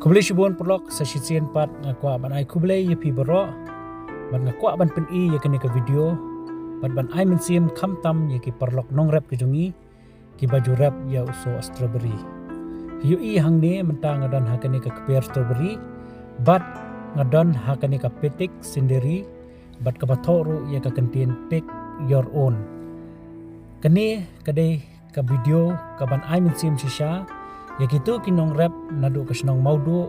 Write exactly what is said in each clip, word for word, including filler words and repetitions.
Khublei shibun paralok, sa shisien pat nga kwah ban ai khublei ïa phi baroh. Bad nga kwah ban pyni ïa kane ka video bad ban ai mynsiem khamtam ïa ki paralok nongrep ki jong ngi kiba ju rep ïa u soh strawberry. Ïohi hangne mynta nga don ha kane ka kper strawberry bad nga don ha kane ka petik sinderi bad kaba thoh ruh ïa ka kyntien pick your own. Kane ka dei ka video kaban ai mynsiem shisha ïa kito ki nongrep naduh ka shnong Mawduh,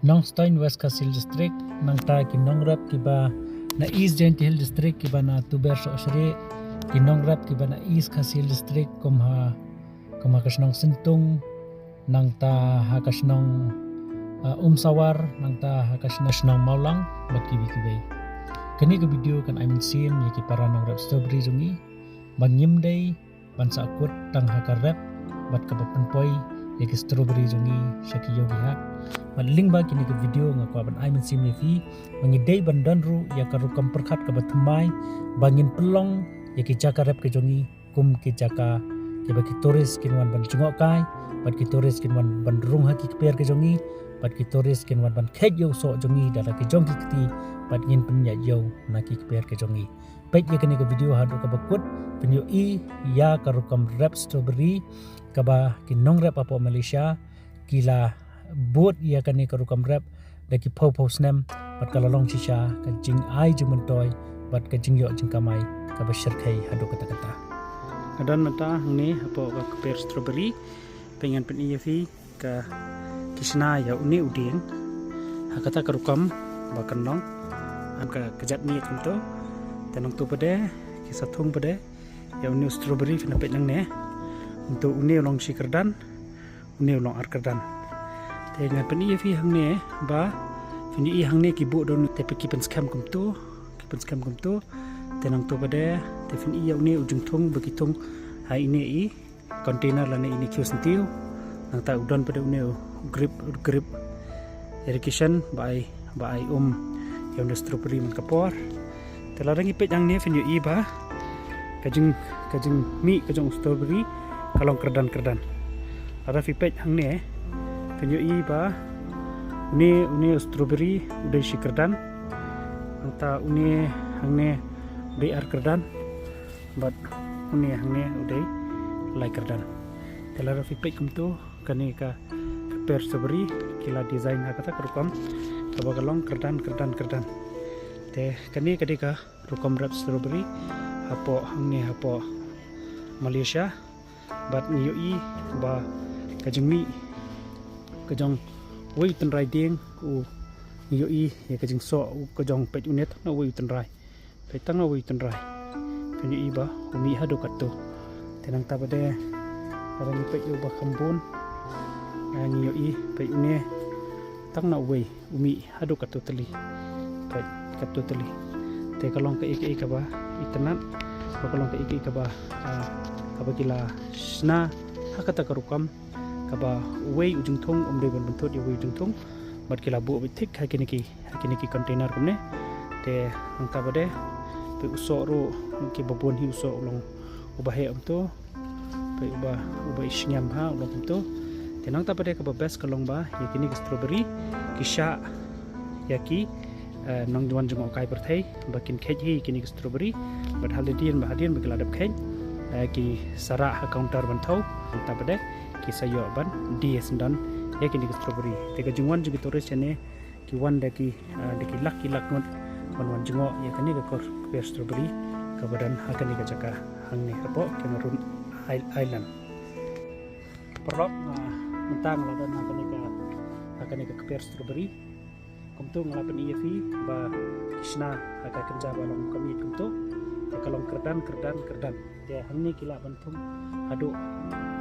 Nongstoiñ, West Khasi Hills District, nangta ki nongrep kiba na East Jaintia Hills District kiba na Tuber Sohshrieh, ki nongrep kiba na East Khasi Hills District kum ha, kum ha ka shnong Syntung, nangta ha ka shnong, uh, Umsawar, nangta ha ka shnong, shnong Mawlang bad kiwei kiwei. Kane ka video kan ai mynsiem ïa ki para nongrep strawberry jong ngi ba ngim dei ban sahkut tang ha ka rep bad kaba pynpoi ïa ki strawberry jong ngi sha ki ïew ki hat. Bad lyngba kine ki video nga kwah ban ai mynsiem ïa phi ba ngi dei ban don ruh ïa ka rukom pyrkhat kaba thymmai ba ngin pynlong ïa ki jaka rep ki jong ngi kum ki jaka kiba ki tourist kin wan ban jngoh kai bad ki tourist kin wan ban rung ha ki kper ki jong ngi bad ki tourist kin wan ban kheit ïa u soh jong ngi da la ki jong ki kti bad ngin pynïaid ïa u na ki kper ki jong ngi. Peit ïa kane ka video haduh kaba kut, phin ïohi ïa ka rukom rep strawberry kaba ki nongrep hapoh Malaysia ki la bud ïa kane ka rukom rep da ki phew phew snem bad ka la long shisha ka jingai jingmyntoi bad ka jingïoh jingkamai kaba shyrkhei haduh katta katta. Nga don mynta hangne hapoh ka kper strawberry, peit ngan pyni ïa phi ka, ki shna ïa une u dieng ha kata ka rukom ba kan long. Ym ka, ka jait miet kumto. Te nangto pat de ki sa thung pat de ïa une u strawberry, phin ïa peit nangne. Kumto une u long shi kyrdan, une u long ar kyrdan. Te ngan pyni ïa phi hangne ba phin ïohi hangne ki buh da une, te ki pynskhem kumto, ki pynskhem kumto. Te nangto pat de te phin ïohi ïa une u jingthung ba ki thung ha ine i container lane ine i khiew syntiew. Nangta u don pat de une u drip, drip irrigation ba ai, ba ai um ïa une u strawberry man ka por. Te lada ngi peit hangne phin ïohi ba ka jing, ka jingmih ka jong u strawberry ka long kyrdan kyrdan. Lada phi peit hangne phin ïohi ba une, une u strawberry u dei shi kyrdan. Nangta une hangne u dei ar kyrdan. Bad une hangne u dei lai kyrdan. Te lada phi peit kumto, kane ka, ka kper strawberry ki la design ha kata ka rukom kaba ka long kyrdan, kyrdan, kyrdan. Te kane ka dei ka rukom rep strawberry hapoh hangne hapoh Malaysia. Bad ngi ïohi ba ka jingmih ka jong uwei u tynrai dieng, u, ngi ïohi ïa ka jingsoh ka jong, peit une tang na uwei u tynrai. Peit tang na uwei u tynrai. Phin ïohi ba u mih haduh katto. Te nangta pat de lada ngi peit ïa uba kham bun, eh, ngi ïohi, peit une tang na uwei u mih haduh katto tylli. Peit, katto tylli. Te ka long kaei kaei kaba itynnad, ka long kaei kaei kaba, ah, kaba ki la shna ha kata ka rukom kaba uwei u jingthung um dei ban bynthut ïa uwei u jingthung. Bad ki la buh beit thik ha kine ki, ha kine ki container kumne. Te nangta pat de peit u soh ruh, kiba bun hi u soh u long uba heh kumto. Peit uba, uba ishngiam ha u long kumto. Te nangta pat de kaba best ka long ba ïa kine ki strawberry ki shah ïa ki, eh, nongwan jngohkai pyrthei ba kin kheit hi ïa kine ki strawberry. Bad hadien, ba hadien ba ki la dep kheit, eh, ki sa rah ha counter ban thew. Nangta pat de ki sa ïoh ban die syndon ïa kine ki strawberry. Te ka jingwan jong ki tourist shane ki wan da ki, ah, da ki lak ki lak ngut ban wan jngoh ïa kane ka kper strawberry kaba don ha kane ka jaka hangne hapoh Cameron Island. Paralok, ah, mynta nga la don ha kane ka, ha kane ka kper strawberry. Kumto nga la pyni ïa phi ba ki shna ha ka kynja ba long ka miet kumto. Te ka long kyrdan, kyrdan, kyrdan. Te hangne ki lah ban thung haduh,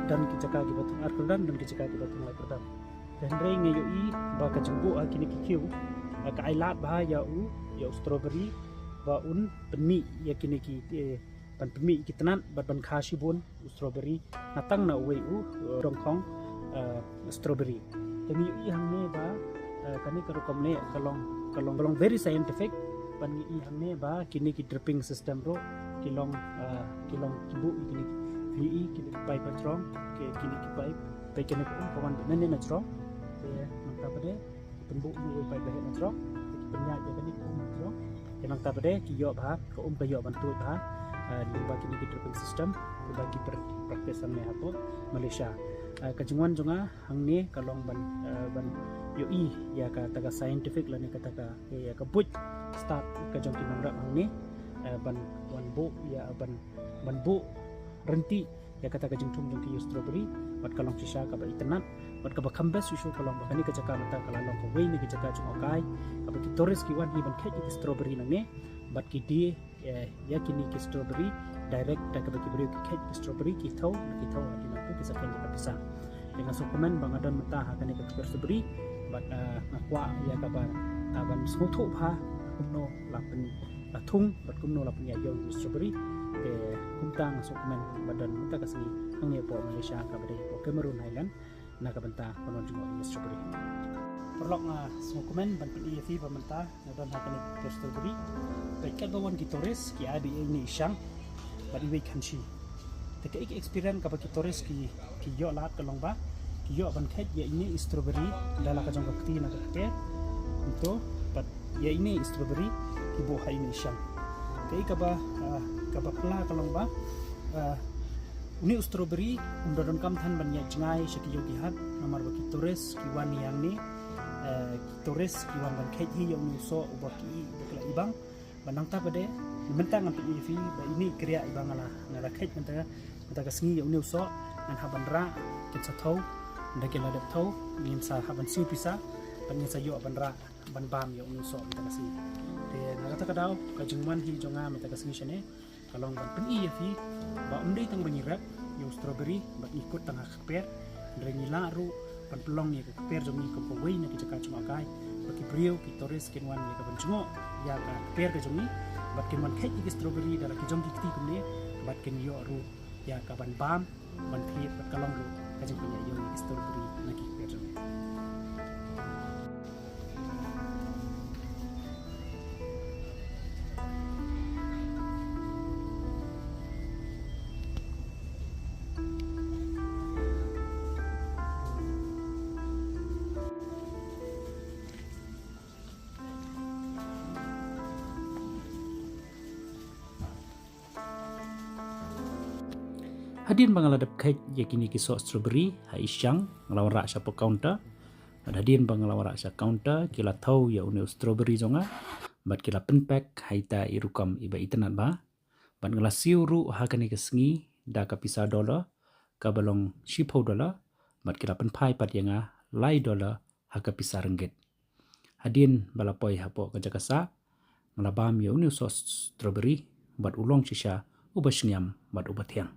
don ki jaka kiba thung ar kyrdan, don ki jaka kiba thung lai kyrdan. Te hynrei nga ïohi ba ka jingbuh ha kine ki khiew, ah, ka ai lad bha ïa u, ïa u strawberry ba un pynmih ïa kine ki, eh, ban pynmih ki tnat bad ban kha shibun u strawberry na tang na uwei u, eh, dongkhong, eh, strawberry. Te ngi ïohi hangne ba, eh, kane ka rukom leh ka long, ka long, ka long very scientific. Ban ngi ïohi hangne ba kine ki dripping system ruh ki long, eh, ki long ki buh ïa kine ki, ngi ïohi kine ki pipe ha jrong, ki, kine ki pipe, peit kine ki um ka wan beit nangne na jrong. Te Pynbuh ïa u paip ba heh na jrong, pynïaid ïa kane ka um na jrong. Te nangta pat de ki ïoh bha, ka um ka ïoh ban tuid bha, eh, lyngba kine ki dripping system, lyngba ki practice hangne hapoh Malaysia. Eh, ka jingwan jong nga hangne ka long ban, eh, ban ïohi ïa kata ka scientific lane kata ka, ïa ka buit stad ka jong ki nongrep hangne, eh, ban, ban buh ïa, ban, ban buh ryntih ïa kata ka jingthung jong ki ïew strawberry, bad ka long shisha kaba itynnad, bad kaba kham best shisha ka long ba kane ka jaka mynta ka la long kawei na ki jaka jngohkai kaba ki tourist ki wan hi ban kheit ïa ki strawberry nangne, bad ki die, eh, ïa kine ki strawberry direct da kaba ki briew ki kheit ki strawberry ki thaw, ki thaw hadien nangta ki sa kheiñ ïa ka pisa. Te nga sngewkmen ba nga don mynta ha kane ka kper strawberry, bad, eh, nga kwah ïa kaba, eh, ban sngewthuh bha kumno la pyn, la thung, bad kumno la pynïaid ïa u strawberry. Te kumta nga sngewkmen ba don mynta ka sngi hangne hapoh Malaysia kaba dei hapoh Cameron Highland na ka bynta ban wan jngoh ïa u strawberry. Paralok, nga sngewkmen ban pyni ïa phi ba mynta nga don ha kane ka kper strawberry. Peit katba wan ki tourist ki ai ba ïa ine i shang bad iwei i khanshi. Te kaei ka experience kaba ki tourist ki, ki ïoh lad ka long ba ki ïoh ban kheit ïa ine i strawberry da la ka jong ka kti na ka kper. Kumto pat ïa ine i strawberry ki buh ha ine i shang. Kaei kaba, ah, kaba pla ka long ba, ah, une u strawberry um da donkam than ban ïaid jngai sha ki ïew ki hat, namar ba ki tourist ki wan ïa hangne, eh, ki tourist ki wan ban kheit hi ïa une u soh uba ki, uba ki la ibang. Bad nangta pat de, mynta ngan pyni ïa phi ba ine i kriah iba nga la, nga la kheit mynta, mynta ka sngi ïa une u soh, ngan hap ban rah, kin sa thaw, ynda kin la dep thaw, ngin sa hap ban siew pisa, bad ngin sa ïoh ban rah, ban bam ïa une u soh mynta ka sngi. Te na kata ka daw, ka jingwan hi jong nga mynta ka sngi shane ka long ban pyni ïa phi ba ym dei tang ba ngi rep ïa u strawberry bad ngi kut tang ha ka kper, hynrei ngi lah ruh ban pynlong ïa ka kper jong ngi kum kawei na ki jaka jngohkai ba ki briew, ki tourist kin wan ïa ka ban jngoh ïa ka kper ka jong ngi, bad kin wan kheit ïa ki strawberry da la ki jong ki kti kumne, bad kin ïoh ruh ïa ka ban bam, ban thied, bad ka long ruh ka jingpynïaid ïa ki strawberry na ki kper jong ngi. Hadien ba nga la dep kheit ïa kine ki soh strawberry ha i shang, nga la wanrah sha ka counter. Bad hadien ba nga la wanrah sha ka counter, ki la thaw ïa une u strawberry jong nga bad ki la pynpek ha ita i rukom iba itynnad bha. Bad nga la siew ruh ha kane ka sngi da ka pisa dollar kaba long shiphew dollar, bad ki la pynphai pat ïa nga lai dollar ha ka pisa ringgit. Hadien ba la poi hapoh ka jaka sah, nga la bam ïa une u soh strawberry bad u long shisha uba shngiam bad uba thiang.